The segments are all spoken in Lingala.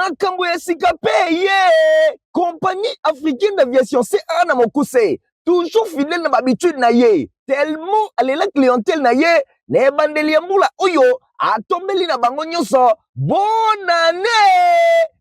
Makambo ya sika mpe ye Compagnie africaine d'aviation CAA na mokuse, toujours fidèle na bahabitude na ye, tellement alela clientèle na ye na ebandeli ya mbula oyo atombeli na bango nyonso bonne année,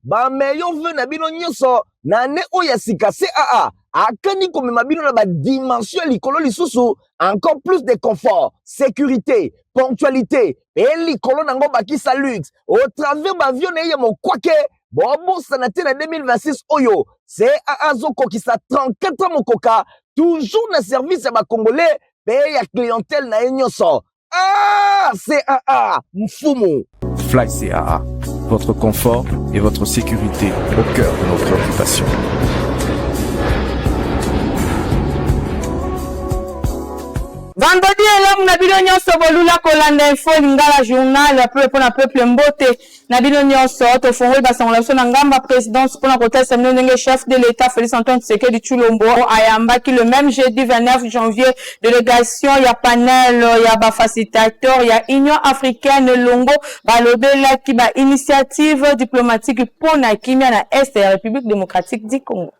ba meilleurs vœux na bino nyonso na année oyo ya sika. CAA akani komema bino na badimension ya likolo lisusu, encore plus de confort, sécurité, ponctualité mpe likolo nango bakisa luxe au travers baavion na ye ya mokwake. Bobosana te, na 2026 oyo CAA azokokisa 34 ans mokoka, toujours na service ya bacongolais mpe ya clientèle na ye nyonso. Ah, CAA mfumu. Fly CAA, votre confort et votre sécurité au cœur de nos préoccupations. Vendredi elamu na bino nyonso bolula kolanda Info Lingala, journal ya peuple mpona peuple. Mbote na bino nyonso. Tofongoli basango na biso na ngamba présidence mpona kotalisa bino ndenge chef de l'État Félix Antoine Tshisekedi Tshilombo ayambaki le même jeudi 29 janvier délégation ya panel ya bafacilitateur ya Union africaine. Longo balobelaki bainitiative diplomatique mpona kimia na est ya République démocratique du Congo.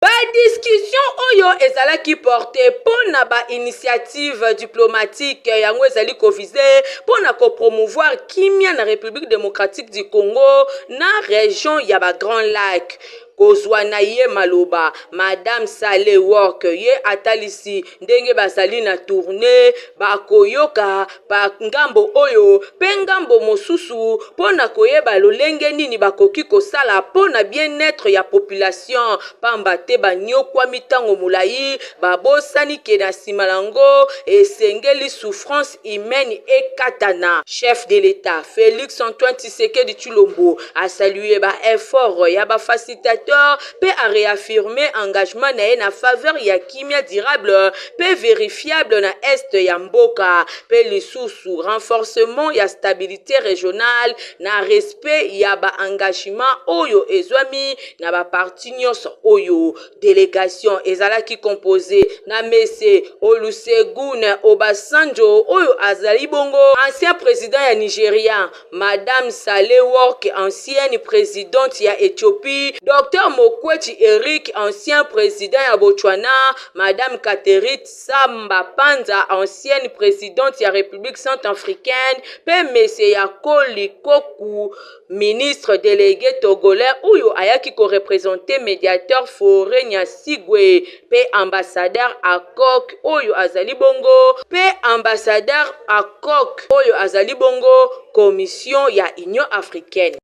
Badiscussion oyo ezalaki porte mpo na bainitiative diplomatique, yango ezali koviser mpo na kopromouvoir kimia na République démocratique du Congo na région ya baGrands Lacs. Kozwa na ye maloba, Madame Sahle-Work ye atalisi ndenge bazali na tournée, bakoyoka bangambo oyo mpe ngambo mosusu mpo na koyeba lolenge nini bakoki kosala mpo na bien-être ya population, pamba te banyokwami ntango molai. Babosani ke na nsima yango esengeli souffrance humaine ekatana. Chef de l'État Félix Antoine Tshisekedi Tshilombo asaluer baeffort ya bafacilitateur mpe aréaffirmer engagement na ye na faveur ya kimia durable mpe vérifiable na est ya mboka, mpe lisusu renforcement ya stabilité régionale na respect ya baengagement oyo ezwami na baparti nyonso oyo. Délégation ezalaki composé na Monsieur Olusegun Obasanjo oyo azali bongo ancien président ya Nigeria, Madame Sahle-Work, ancienne présidente ya Éthiopie, Dr Mokgweetsi Eric, ancien président ya Botswana, Madame Catherine Samba Panza, ancienne présidente ya République centrafricaine, mpe Monsieur Yakoli Kokou, ministre délégué togolais oyo ayaki koreprésenter médiateur Faure Gnassingbé, mpe ambassadeur Akok oyo azali bongo mpe ambassadeur Akok oyo azali bongo commission ya Union africaine.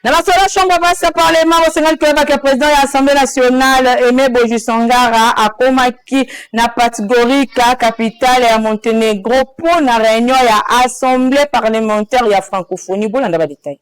Na masolo chambre basse ya parlement, bosengeli koyebaka président ya Assemblée nationale Aimé Boji Sangara akomaki na Podgorica, capitale ya Monténégro, mpo na réunion ya Assemblée parlementaire ya francophonie. Bolanda badétail.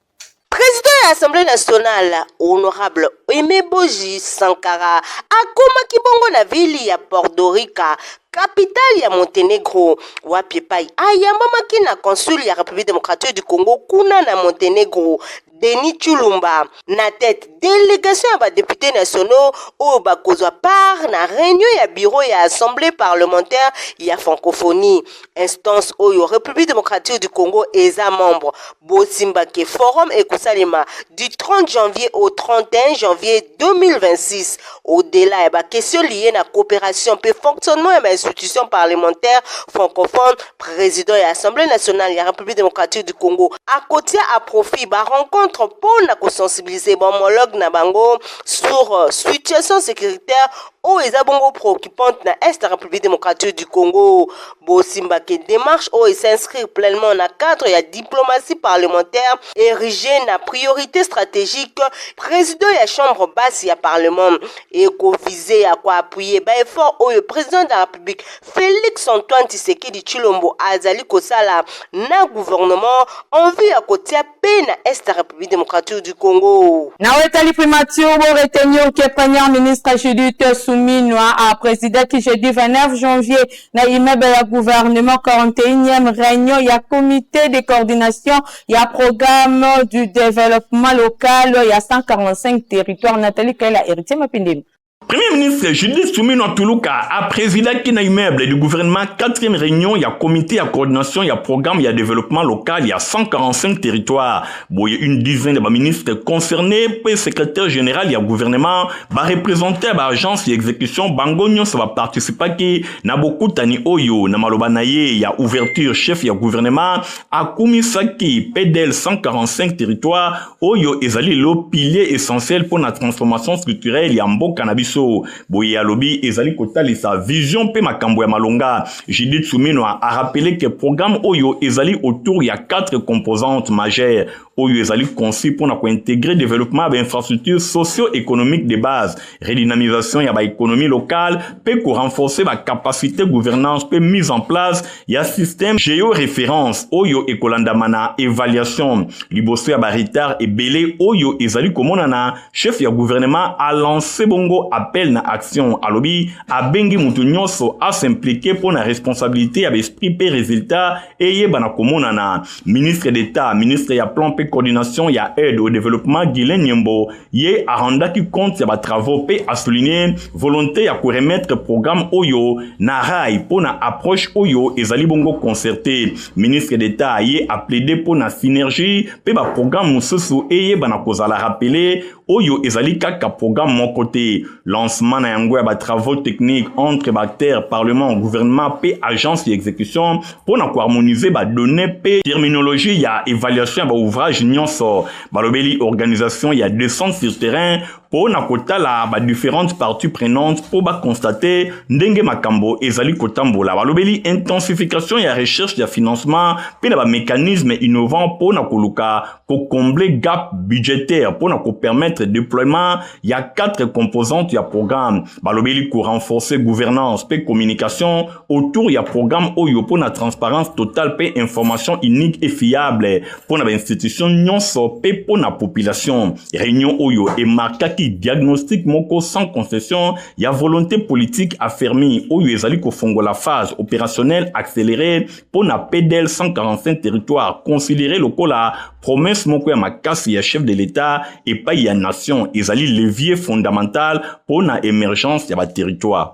Président ya Assemblée nationale, honorable Aimé Boji Sankara, akomaki bongo na ville ya Podgorica, capitale ya Monténégro, wapi epai ayambamaki na consul ya République démocratique du Congo kuna na Monténégro, Denis Chulumba, na tête délégation ya badéputé nationaux oyo bakozwa part na réunion ya bureau ya Assemblée parlementaire ya francophonie, instance oyo République démocratique du Congo eza membre. Bosimbake forum ekosalema du 30 janvier au 31 janvier 2026. Au-delà ya baquestion liée na coopération mpe fonctionnement ya bainstitution parlementaire francophone, président ya Assemblée nationale ya République démocratique du Congo akotia à profit barencontre mpo na kosensibiliser bahomologue na bango sur situation sécuritaire oyo eza bongo préoccupante na est ya République démocratique du Congo. Bosimbake démarche oyo es'inscrire pleinement na cadre ya diplomatie parlementaire érigée na priorité stratégique président ya chambre basse ya parlement, ekoviser ya koappuyer baeffort oyo président de la République Félix Antoine Tshisekedi Tshilombo azali kosala na gouvernement en vue ya kotia paix na est ya République démocratique du Congo. Na etali primature, boretenir ke première ministre Judith Suminwa aprésidaki jeudi 29 janvier na immeuble ya gouvernement 41e réunion ya comité de coordination ya programme du développement local ya 145 territoire. Nathalie Kaela, Héritier Mapindemi. Premier ministre Judith Suminwa Tuluka aprésidaki na immeuble du gouvernement 4e réunion ya comité ya coordination ya programme ya développement local ya 145 territoires. Boye une dizaine de ministres concernés pe secrétaire général ya gouvernement ba représenter ba agence ya exécution bango nyonso ba participaki na bokutani oyo. Na maloba na ye ya ouverture, chef ya gouvernement akumisaki PDL 145 territoires oyo ezali lo pilier essentiel mpo na transformation structurelle ya mboka na biso. Boye alobi ezali kotalisa vision mpe makambo ya malonga. Judith Suminwa a rappelé que programme oyo ezali autour ya quatre composantes majeures oyo ezali conçu mpona kointégrer développement ya bainfrastructure socio-économique de base, redynamisation ya baéconomie locale mpe korenforcer bacapacité gouvernance mpe mise en place ya système géoréférence oyo ekolandama na évaluation. Liboso ya baretard ebele oyo ezali komonana, chef ya gouvernement alancé bongo appel na action. Alobi abengi mutu nyonso as'impliquer mpo na responsabilité ya baesprit mpe résultat eyebana komonana. Ministre d'État, ministre ya plan mpe coordination ya aide au développement, Guylain Nyembo, ye arendaki compte ya batravaux mpe asouligné volonté ya koremettre programme oyo na rail mpo na approche oyo ezali bongo concerté. Ministre d'État ye aplaidé mpo na synergie mpe baprogramme mosusu eyebana kozala rappelé oyo ezali kaka programme moko te. Lancement na yango ya batravaux techniques entre baacteurs, parlement, gouvernement mpe agence ya exécution mpo na koharmoniser badonnées mpe terminologie ya évaluation ya baouvrage nyonso. Balobeli organisation ya descente sur terrain mpo na kotala badifférentes parties prenantes mpo baconstater ndenge makambo ezali kotambola. Balobeli intensification ya recherche ya financement mpe na bamécanisme innovant mpo na koluka kocombler gap budgétaire mpo na kopermettre déploiement ya quatre composantes ya programme. Balobeli korenforcer gouvernance mpe communication autour ya programme oyo mpo na transparence totale mpe information unique et fiable mpo na bainstitution nyonso mpe mpo na population. Réunion oyo emarkaki diagnostic moko sans concession ya volonté politique affirmée oyo ezali kofongola phase opérationnelle accélérée mpo na PDL 145 territoire, considéré lokola promesse moko ya makasi ya chef de l'État epai ya nation. Ezali levier fondamental mpo na émergence ya baterritoire.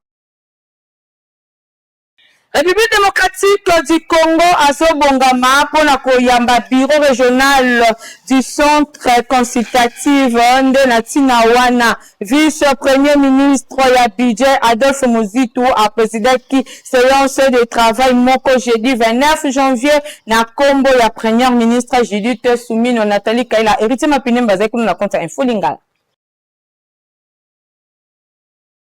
République démocratique du Congo azobongama mpona koyamba bureau régional du centre consultatif. Nde na ntina wana, vice premier ministre ya budget, Adolphe Muzito, aprésidaki séance de travail moko jeudi 29 janvier na nkombo ya première ministre Judith Suminwa. Nathalie Kaila, Héritier Mapine bazali kuna na compte ya Info Lingala.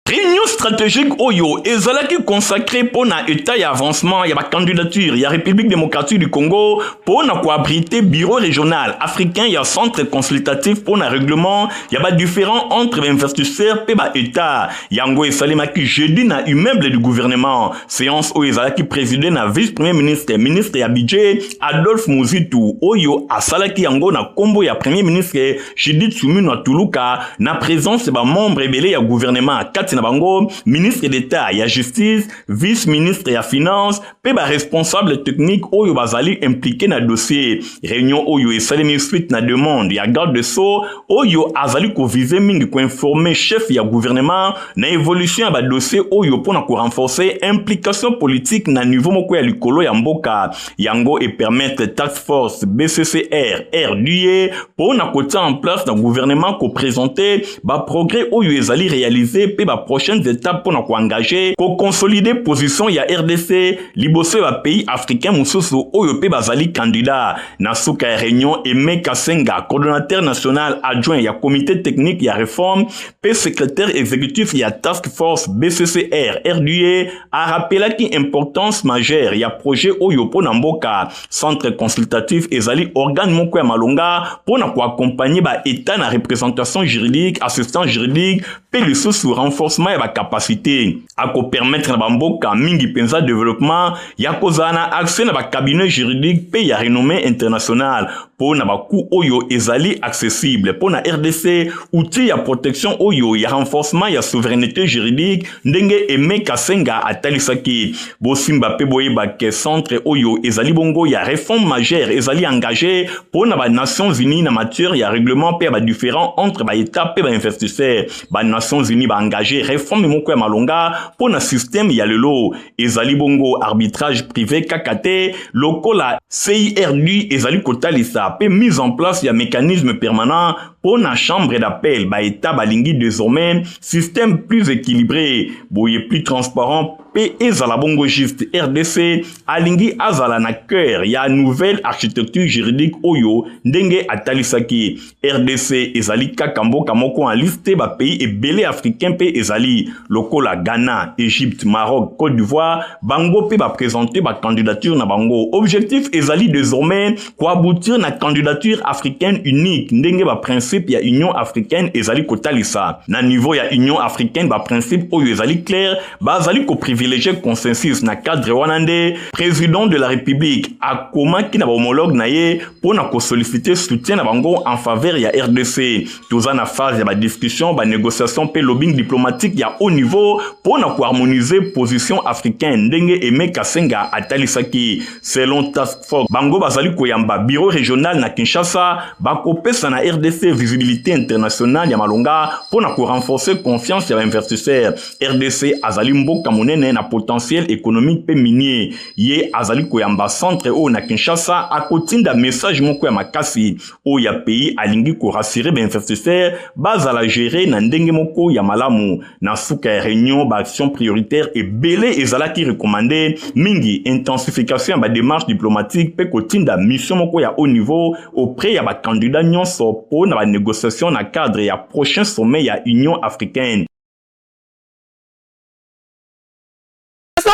Réunion stratégique oyo ezalaki consacré mpo na état ya avancement ya bacandidature ya République démocratique du Congo mpo na koabriter bureau régional africain ya centre consultatif mpo na règlement ya badifférends entre bainvestisseurs mpe baétat. Yango esalemaki jeudi na immeuble du gouvernement. Séance oyo ezalaki présidé na vice premier ministre, ministre ya budget, Adolphe Muzito, oyo asalaki yango na nkombo ya premier ministre Judith Suminwa Tuluka, na présence ya bamembre ebele ya gouvernement, kati na bango ministre d'État ya justice, vice-ministre ya finance mpe baresponsable technique oyo bazali impliqué na dossier. Réunion oyo esalemi suite na demande ya garde de sceaux oyo azali koviser mingi koinformer chef ya gouvernement na évolution ya badossier oyo mpona korenforcer implication politique na niveau moko ya likolo ya mboka. Yango epermettre task force BCCR RDA mpona kotia en place na gouvernement, koprésenter baprogrès oyo ezali réalisé mpe baprochaines étapes mpona koengager koconsolider position ya RDC liboso ya bapays africain mosusu oyo mpe bazali candidat. Na suka ya réunion, Aimé Kasenga, coordonnateur national adjoint ya comité technique ya réforme mpe secrétaire exécutif ya task force BCCR RDA, arappelaki importance majeure ya projet oyo mpo na mboka. Centre consultatif ezali organe moko ya malonga mpo na koaccompagner baétat na représentation juridique, assistance juridique mpe lisusu renforcement ya bacapacité. Akopermettre na bamboka mingi mpenza developpement ya kozala na accès na bacabinet juridique mpe ya renommée internationale mpo na bacoût oyo ezali accessible. Mpo na RDC, outil ya protection oyo ya renforcement ya souveraineté juridique, ndenge Aime Kasenga atalisaki. Bosimba mpe boyeba ke centre oyo ezali bongo ya réforme majeure ezali engagé mpo na ba Nations Unies na matière ya règlement mpe ya badifférent entre baétat mpe bainvestisseur. Ba Nations Unies ba engagé réforme moko ya malonga mpo na système ya lelo ezali bongo arbitrage privé kaka te lokola CIRD ezali kotalisa, mpe mise en place ya mécanisme permanent mpo na chambre d'appel. Baétat balingi désormais système plus équilibré boye, plus transparent mpe ezala bongo juste. RDC alingi azala na cœur ya nouvelle architecture juridique oyo, ndenge atalisaki. RDC ezali kaka mboka moko en liste, bapays ebele africain mpe ezali lokola Ghana, Égypte, Maroc, Côte d'Ivoire, bango mpe baprésente bacandidature na bango. Objectif ezali désormais koaboutir na candidature africaine unique, ndenge baprincipe ya Union africaine ezali kotalisa. Na niveau ya Union africaine, baprincipe oyo ezali clair, bazali koprivilégie consensus. Na cadre wana nde président de la République akomaki na bahomologue na ye mpo na kosollicite soutien na bango en faveur ya RDC. Toza na phase ya badiscussion, banégociation mpe lobbying diplomatique ya haut niveau mpo na koharmoniser position africaine, ndenge Aime Kasenga atalisaki. Selon task force, bango bazali koyamba bureau régional na Kinshasa, bakopesa na RDC visibilité internationale ya malonga mpo na korenforcer confiance ya bainvestisseur. RDC azali mboka monene na potentiel économique mpe minier. Ye azali koyamba centre oyo na Kinshasa, akotinda message moko ya makasi oyo ya pays alingi korassurer bainvestisseur bazala géré na ndenge moko ya malamu. Na suka ya réunion, baaction prioritaire ebele ezalaki recommandé, mingi intensification ya badémarche diplomatique mpe kotinda mission moko ya haut niveau auprès ya bacandidat nyonso mpo na banégociation na cadre ya prochain sommet ya Union africaine.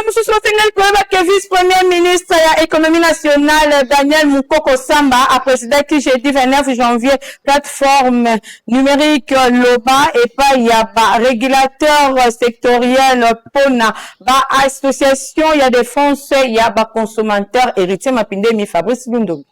Mosusu basengeli koyeba ke vice premier ministre ya Économie nationale Daniel Mukoko Samba aprésidaki jeudi 29 janvier plateforme numérique Loba epai ya barégulateur sectoriel mpona baassociation ya défense ya baconsommateur. Héritier Mapindemi, Fabrice Lundomi.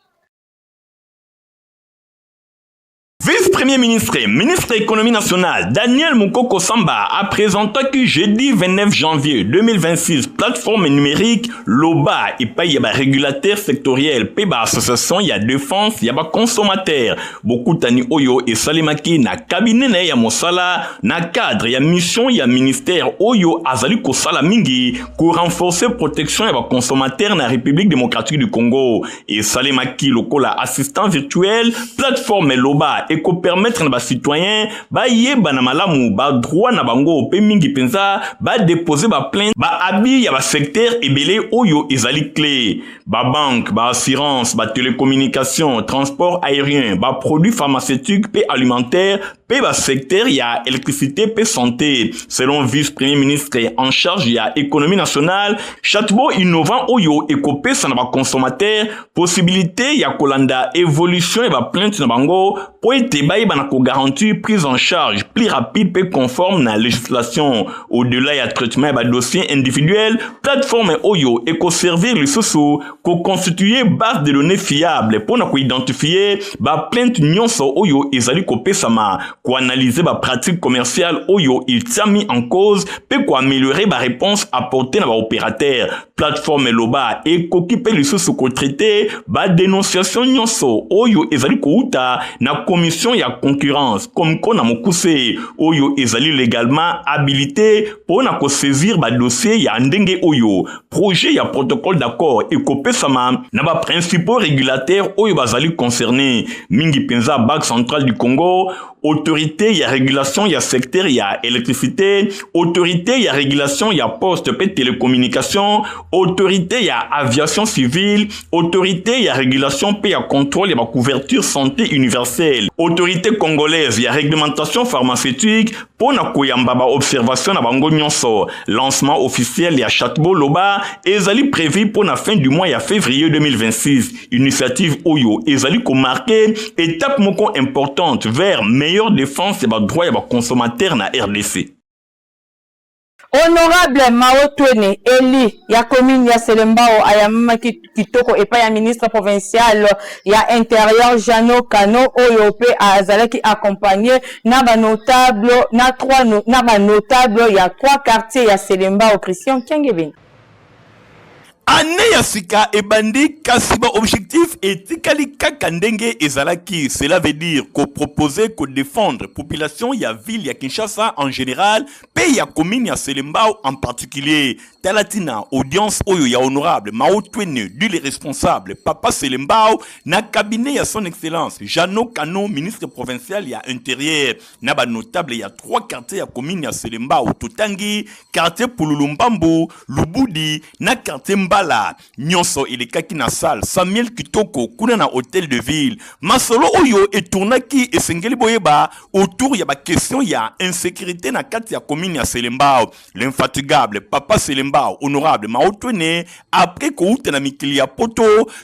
Vice-premier ministre, ministre de l'Économie nationale, Daniel Mukoko Samba a présenté que jeudi 29 janvier 2026, plateforme numérique Loba epai ya ba régulateur sectoriel pe ba association ya défense ya ba consommateur. Bokutani oyo esalemaki na cabinet na ye ya mosala na cadre ya mission ya ministère oyo azali kosala mingi ko renforcer protection ya ba consommateur na République démocratique du Congo. Esalemaki lokola assistant virtuel. Plateforme Loba ekopermettre na bacitoyen bayeba na malamu badroit na bango mpe mingi mpenza badepose baplainte baabus ya basecteur ebele oyo ezali clé: babanque, baassurance, batélécommunication, transport aérien, baproduit pharmaceutique mpe alimentaire, mpe basecteur ya électricité mpe santé. Selon vice-premier ministre en charge ya Économie nationale, chatbot innovant oyo ekopesa na baconsommateur possibilité ya kolanda évolution ya baplainte na bango mpo ete bayeba na kogarantir prise en charge plus rapide mpe conforme na législation. Au-delà ya traitement ya badossier individuel, plateforme oyo ekoservir lisusu koconstituer base de données fiable mpo na koidentifie baplainte nyonso oyo ezali kopesama, koanalyse bapratique commerciale oyo etiami en cause mpe koaméliorer baréponse apporté na baopérateur. Plateforme Loba ekoki mpe lisusu kotraite badénonciation nyonso oyo ezali kouta na Commission ya concurrence, COMCO na mokuse, oyo ezali légalement habilité mpo na kosaisir badossier ya ndenge oyo. Projet ya protocole d'accord ekopesama na baprincipaux régulateurs oyo bazali concerné, mingi mpenza Banque centrale du Congo, autorité ya régulation ya secteur ya électricité, autorité ya régulation ya poste mpe télécommunication, autorité ya aviation civile, autorité ya régulation mpe ya contrôle ya bacouverture santé universelle, autorité congolaise ya réglementation pharmaceutique, mpo na koyamba baobservation na bango nyonso. Lancement officiel ya chatbot Loba ezali prévu mpo na fin du mois ya février 2026. Initiative oyo ezali komarke étape moko importante vers meilleure défense ya badroit ya baconsommateur na RDC. Honorable Mao Twene, elu ya commune ya Selembao, ayambamaki kitoko epai ya ministre provincial ya Interieur Jeannot Kano, oyo mpe azalaki accompagner na ba notables na trois na ba notables ya trois quartiers ya Selembao. Christian Kiangebeni. Annee ya sika ebandi kasi ba objectifs etikali kaka ndenge ezalaki, cela veut dire ko proposer ko defendre population ya ville ya Kinshasa en general pe ya commune ya Selembao en particulier. Tala tina audience oyo ya honorable Mao Twene dit le responsable papa Selembao na cabinet ya son excellence Jeannot Kano ministre provincial ya interieur na ba notable ya trois quartiers ya commune ya Selembao totangi quartier Pululu Mbambu, Lubudi na quartier Mbala. Nyonso elekaki na salle Samuel Kitoko kuna na hotel de ville. Masolo oyo etournaki esengeli boyeba autour ya ba question ya insécurité na kati ya commune ya Selembao. L'infatigable papa Selembao honorable Mao Twene après kouta na mikili ya poto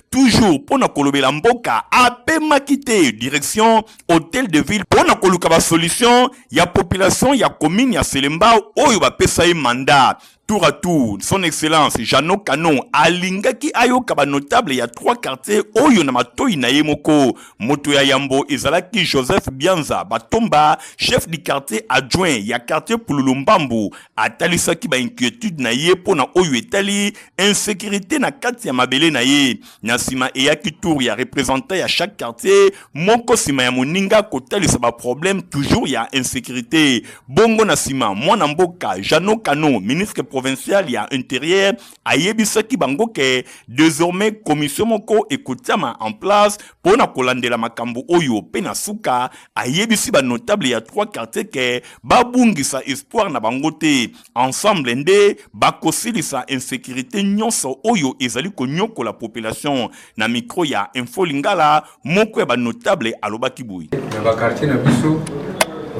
toujours pona kolobela mboka apemaki te direction hotel de ville pona koluka ba solution ya population ya commune ya Selembao oyo bapesa ye mandat. Tour à tour, son excellence Jeannot Kano alingaki ayoka ba notable ya trois quartiers oyo na matoyi na ye moko. Moto ya yambo ezalaki Joseph Bianza Batomba, chef du quartier adjoint ya quartier Pululu Mbambu, atalisaki ba inquiétude na ye mpo na oyo etali insécurité na kati ya mabele na ye. Na sima eyaki tour ya représentant ya chaque quartier moko sima ya moninga kotalisa ba problème toujours ya insécurité. Bongo na sima mwana mboka Jeannot Kano, ministre provincial ya intérieur, ayebisaki bango ke désormais commission moko ekotiama en place mpo na kolandela makambo oyo, pe na suka ayebisi ba notable ya trois quartiers ke babungisa espoir na bango te. Ensemble nde bakosilisa insecurite nyonso oyo ezali konyokola population. Na micro ya Info Lingala, moko ya ba notable alobaki boye. Na ba quartier na biso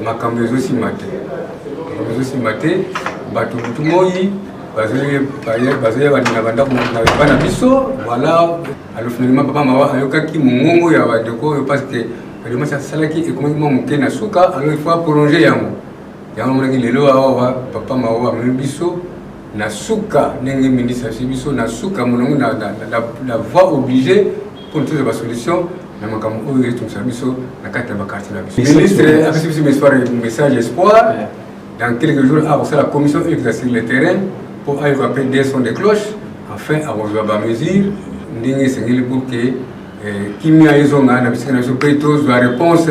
makambo ezosimba te, makambo ezosimba te, bato butu moi bazoya na bandako na bana biso. Voilà, alors finalement papa mawa ayokaki mongongo ya bandeko oyo parce que Alimasi asalaki ekomaki mwa moke na suka, alors il faut prolonger yango. Yango namonaki lelo awa papa Mao amemi biso na suka ndenge ministre ayebisi biso na suka molongo na, na, na, na voie obligée mpo tozwa basolution na makambo oyo etungisa biso na kati ya bakartier na biso. Ministre apesi biso message espoir dans quelques jours akosala commission oyo ekozala sur le terrain mpo ayoka mpe des sons de cloche, enfin akozwa bamesure ndenge esengeli pour que eh, kimia ezonga na bisika na biso mpe tozwa réponse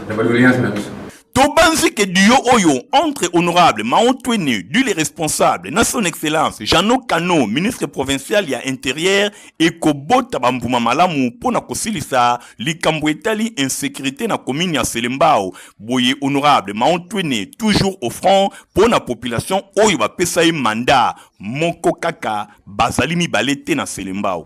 na badoléance na biso. Tobanzi ke duo oyo entre honorable Mao Twene, du le responsable na son excellence Jeannot Kano, ministre provincial ya interieur, ekobota ba mbuma malamu mpo na kosilisa likambo etali insecurite na commune ya Selembao. Boye honorable Mao Twene toujours au front mpo na population oyo bapesa ye mandat moko kaka, bazali mibale te na Selembao.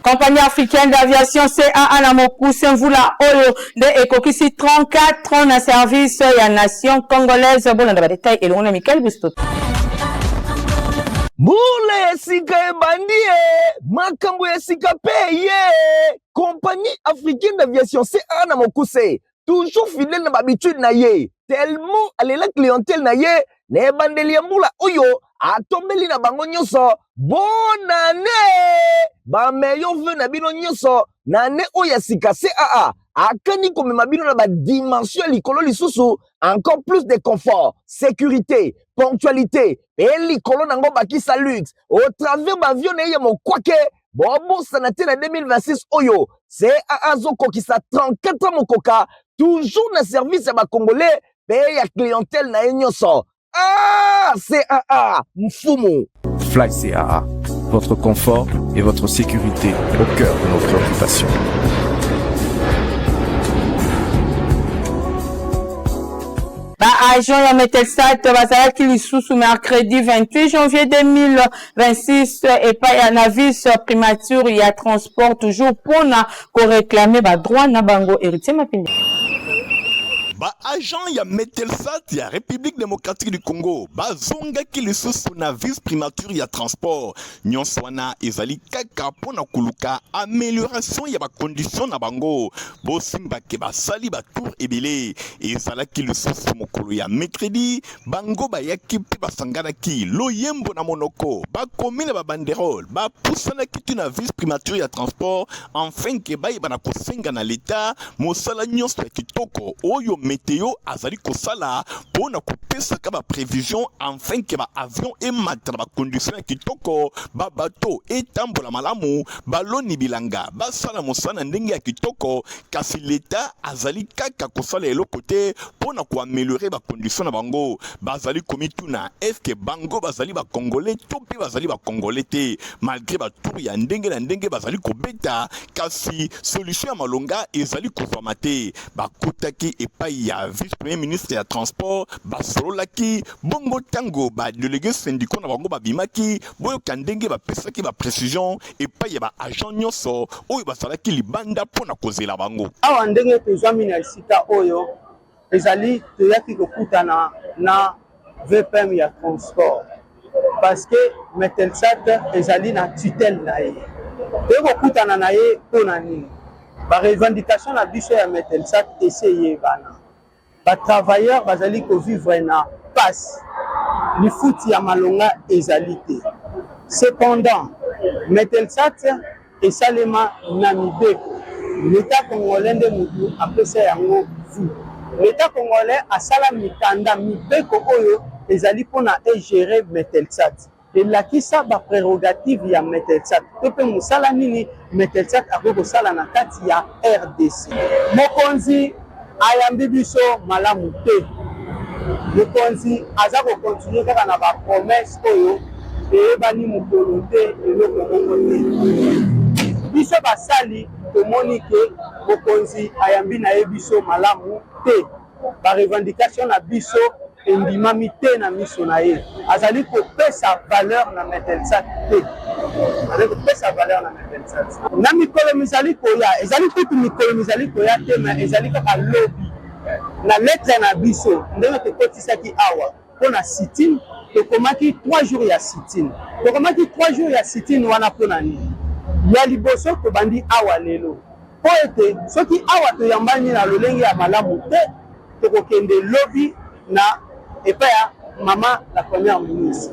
Compagnie africaine d'aviation CAA na mokuse mvula oyo nde ekokisi 34 ans na service ya nation congolaise. Bolanda ba detail elongo na Michael Bustoto. Mbula ya sika ebandi e, makambo ya sika pe ye. Compagnie africaine d'aviation CAA na mokuse toujours fidèle na bahabitude na ye, tellement alela clientèle na ye na ebandeli ya mbula oyo atombeli na bango nyonso bonne année, ba meilleurs vœux na bino nyonso na année oyo ya sika. CAA akani komema bino na ba dimension ya likolo lisusu, encore plus de confort, sécurité, ponctualité pe likolo nango bakisa luxe au travers ba avion na ye ya mokwake. Bobosana te na 2026 oyo CAA azokokisa 34 ans mokoka toujours na service ya ba Congolais pe ya clientèle na ye nyonso. Ah, CAA mfumu. Fly CAA, votre confort et votre sécurité au cœur de nos préoccupations. Ba agent ya Metelsat bazalaki lisusu mercredi 28 janvier 2026 epai ya na vice primature ya transport toujours pona ko reclamer ba droits na bango. Heritier Mapinda. Ba Ba agent ya Metelsat ya République démocratique du Congo bazongaki lisusu na vice primature ya transport. Nyonso wana ezali kaka mpo na koluka amélioration ya bacondition na bango. Bosimbake basali batour ebele. Ezalaki lisusu mokolo ya mercredi, bango bayaki mpe basanganaki loyembo na monoko, bakomi na babanderole, bapusanaki ti na vice primature ya transport afin ke bayeba na kosenga na leta mosala nyonso ya kitoko oyo meteo azali kosala mpo na kopesaka baprévision afin ke baavion emata na bacondition ya kitoko, babato etambola malamu, baloni bilanga basala mosala na ndenge ya kitoko. Kasi leta azali kaka kosala eloko te mpo na koaméliorer bacondition na bango. Bazali komituna eske bango bazali bacongolais to mpe bazali bacongolais te. Malgré batour ya ndenge na ndenge bazali kobeta, kasi solution ya malonga ezali kozwama te. Bakutaki epai ya vice premier ministre ya transport, basololaki bongo. Ntango badélégué syndicaux na bango babimaki, boyoka ndenge bapesaki baprécision epai ya baagent nyonso oyo bazalaki libanda mpo na kozela bango. Awa ndenge tozwami na esika oyo, ezali toyaki kokutana na VPM ya transport parce que Metelsat ezali na tutelle na ye. Toyei kokutana na ye mpo na nini? Barevendication na biso ya Metelsat esi eyebana. Batravailleur bazali kovivre na pasi, lifuti ya malonga ezali te. Cependant, Metelsat esalema na mibeko. Leta congolais nde motu apesa yango vie. Leta congolais asala mikanda, mibeko oyo ezali mpona egérer Metelsat, elakisa baprérogative ya Metelsat to mpe mosala nini Metelsat akoki kosala na kati ya RDC. Mokonzi ayambi biso malamu te. Mokonzi aza kocontinuer kaka na bapromesse oyo eyebani mokolo te, eloko moko te. Biso basali tomoni ke mokonzi ayambi na ye biso malamu te. Barevendication na biso endimami te na miso na ye. Azali kopesa valeur na Metelsat te, azali kopesa valeur na Metelsat. Na mikolo mizali koya, ezali kutu mikolo mizali koya te, mais ezali kaka lobi, na lettre na biso ndenge tokotisaki awa mpo na sit-in, tokomaki 3 jours ya sit-in. Tokomaki 3 jours ya sit-in wana mpo na nini? Ya liboso, tobandi awa lelo mpo ete soki awa toyambani na lolenge ya malamu te, tokokende lobi na epai ya mama la première ministre.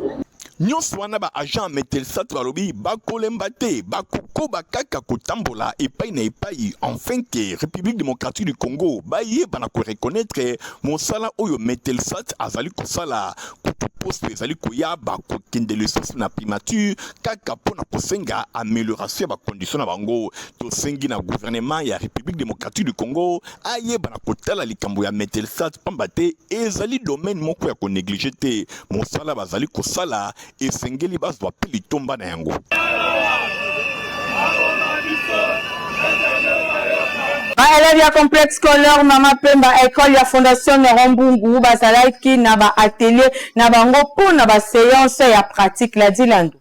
Nyonso wana, baagent ya Metelsat balobi bakolemba te, bakokoba kaka kotambola epai na epai afin ke République démocratique du Congo bayeba na koreconnaître mosala oyo Metelsat azali kosala. Kutu poste ezali koya, bakokende lisusu na primature kaka mpo na kosenga amélioration ya bacondition na bango. Tosengi na gouvernement ya République démocratique du Congo ayeba na kotala likambo ya Metelsat, pamba te ezali domaine moko ya konégliger te. Mosala bazali kosala, esengeli bazwa mpe litomba na yango. Baélève ya complexe scolaire Mama Pemba, école ya Fondation Néron Mbungu, bazalaki na baatelier na bango mpo na baséance ya pratique la Dilando.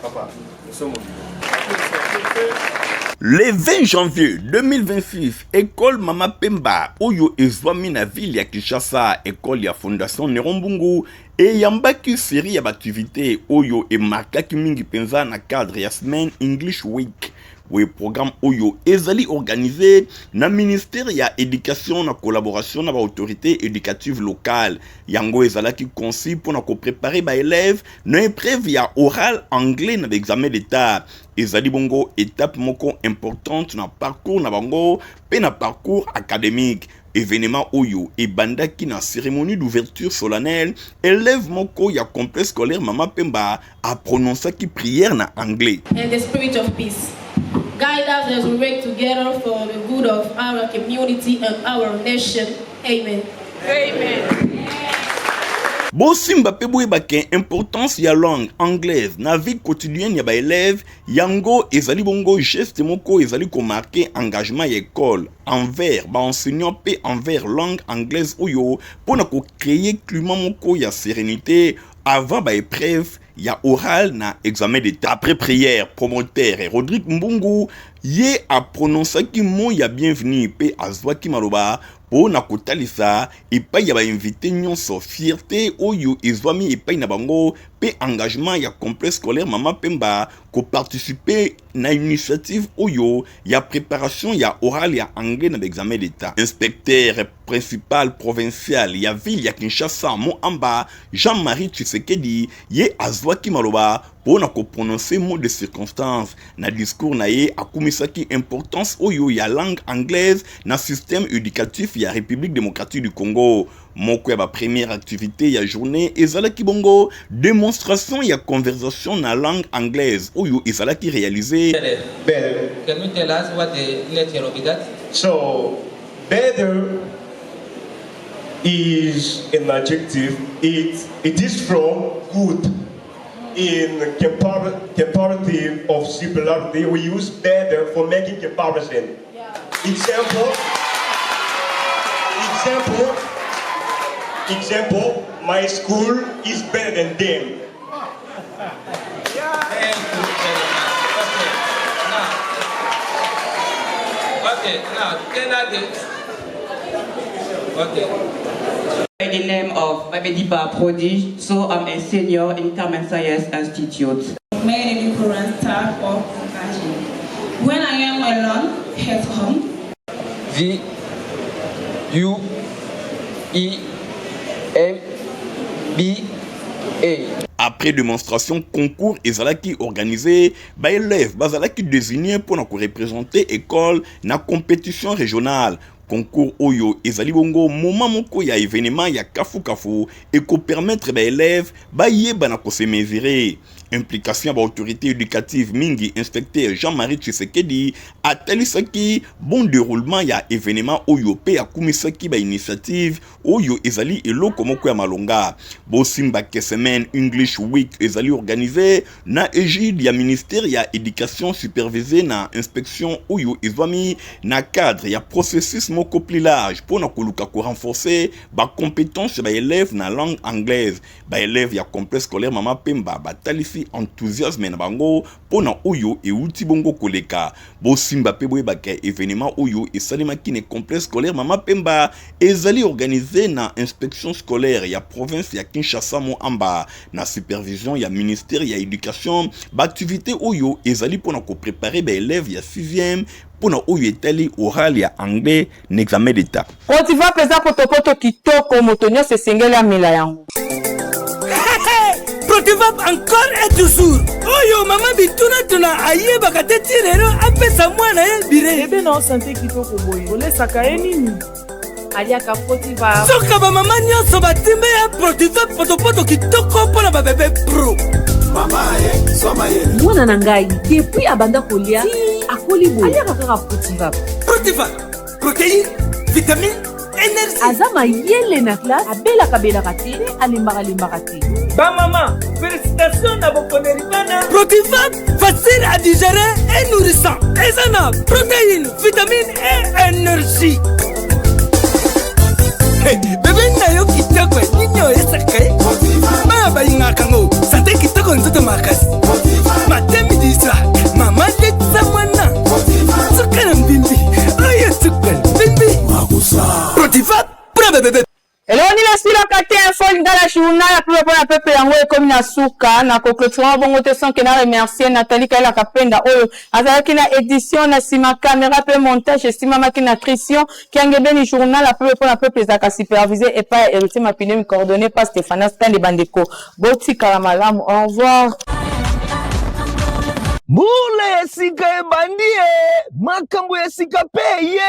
Papa, nous sommes au bureau. Le 20 janvier 2026, école Mama Pemba oyo ezwami na ville ya Kinshasa, école ya Fondation Néron Mbungu, eyambaki série ya baactivité oyo emarkaki mingi mpenza na cadre ya semaine English Week. Boye programme oyo ezali organisé na ministère ya éducation na collaboration na baautorité éducative locale. Yango ezalaki conçu mpona kopréparer baélève na épreuve ya oral anglais na baexamen d'état. Ezali bongo étape moko importante na parcours na bango mpe na parcours académique. Événement oyo ebandaki na cérémonie d'ouverture solennelle. Élève moko ya complexe scolaire Mama Pemba aprononçaki prière na anglais. And the spirit of peace. Guide us as we work together for the good of our community and our nation. Amen. Amen. Bosimba mpe boyebake importance ya langue anglaise na vie quotidienne ya baélève. Yango ezali bongo geste moko ezali komarquer engagement ya école envers baenseignant mpe envers langue anglaise oyo mpona kocréer climat moko ya sérénité avant baépreuve. ya oral na examen d'Etat. Après prière, promoteur Rodrigue Mbungu ye aprononsaki mot ya bienvenue mpe azwaki maloba mpo na kotalisa epai ya bainvite nyonso fierté oyo ezwami epai na bango mpe engagement ya complexe scolaire Mama Pemba koparticipe na initiative oyo ya préparation ya oral ya anglais na baexamen d'Etat. Inspecteur principal provincial ya ville ya Kinshasa Moamba Jean-Marie Tshisekedi ye azwaki maloba mpo na koprononce mot de circonstance. Na discours na ye, akumisaki importance oyo ya langue anglaise na système éducatif ya République démocratique du Congo. Moko ya bapremière activité ya journée ezalaki bongo démonstration ya conversation na langue anglaise oyo ezalaki réalisé. Better. Can you tell us what the nature of that? So, better is an adjective. It is from good. In comparative of similarity, we use better for making comparison. Example, example, example, my school is better than them. Thank you very much. Okay. Now, okay, now tell us the. Okay. By the name of Babedipa Prodigy, so I'm a senior in Carmen Science Institute. Many different type of compassion. When I am alone at home, V U E M B A. Après démonstration, concours ezalaki organisé, baélève bazalaki désigné mpona koreprésente école na compétition régionale. Concours oyo ezali bongo moment moko ya événement ya kafukafu ekopermettre baélève bayeba na kose mesurer. Implication ya baautorité éducative mingi, inspecteur Jean-Marie Tshisekedi atalisaki bon déroulement ya événement oyo mpe akumisaki bainitiative oyo ezali eloko moko ya malonga. Bosimbake semaine English Week ezali organisé na égide ya ministère ya éducation, supervisé na inspection oyo ezwami na cadre ya processus moko plus large mpona koluka korenforcer bacompétence ya baélève na langue anglaise. Baélève ya complexe scolaire Mama Pemba batalisi enthousiasme na bango mpona oyo euti bongo koleka. Bosimba mpe boyebaka, événement oyo esalemaki na complexe scolaire Mama Pemba ezali organisé na inspection scolaire ya province ya Kinshasa Moamba na supervision ya ministère ya éducation. Baactivité oyo ezali mpona koprépare baélève ya 6e mpona oyo etali oral ya anglais na examen d'État. Protiva mpenza potopoto kitoko, moto nyonso esengeli amela yango. Protivap encore et toujours. Oyo mama bitunatuna ayebaka te ti lelo apesa mwana ye bire. Bebe na santé kitoko boye, olesaka ye nini? Aliaka Protiva. Soka bamama nyonso batimbe ya Protivap potopoto kitoko mpo na babebe pro. Mwana na ngai, depuis abanda kolia ti akoli boye, aliaka kaka Protivap. Protivap, protéine, vitamine, énergie. Aza mayele na classe, abelaka-belaka te mpe alembaka-lembaka te. Bamama, félicitation na bokoneli bana. Protivap, facile à digérer et nourrissant, eza na protéine, vitamine et énergie. Hey, bebe na yo kitoko, nini oyesaka ye? Bana balingaka yango. Santé kitoko, nzoto makasi, matin, midi, soir. Mama, letisa mwana suka na mbimbi oyo, suka na mbimbi. Protivap mpona bebebe. Eloko nini esilaka te? Info Lingala journal ya peuple mpona peuple, yango ekomi na suka. Na koclôturer bongo te sans que na remercier Nathalie Kayelaka Penda oyo azalaki na édition, na nsima caméra mpe montage esimamaki na Christian Kiangebeni. Journal ya peuple mpona peuple ezalaka supervisé epai ya Héritier Mapinemi, coordonné par Stéphanas Kande. Bandeko, botikala malamu, au revoir. Mbula ya sika ebandi ye, makambo ya sika mpe ye.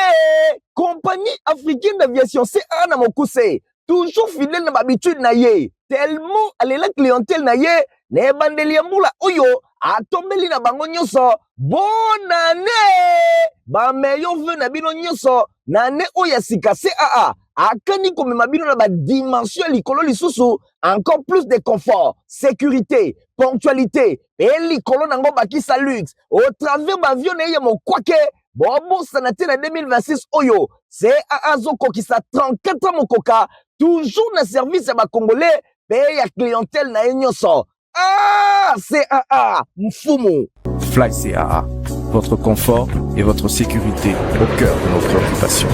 Compagnie africaine d'aviation CA na mokuse, toujours fidèle na bahabitude na ye, tellement alela clientèle na ye, na ebandeli ya mbula oyo atombeli na bango nyonso bonne année, bameilleurs vœux na bino nyonso na année oyo ya sika. CAA akani komema bino na badimension ya likolo lisusu, encore plus de confort, sécurité, ponctualité mpe likolo nango bakisa luxe au travers baavion na ye ya mokwake. Bobosana te, na 2026 oyo CAA azokokisa 34 ans mokoka, toujours na service ya bacongolais mpe ya clientèle na ye nyonso. Ah, CAA, Mfumu. Fly CAA, votre confort et votre sécurité au cœur de nos préoccupations.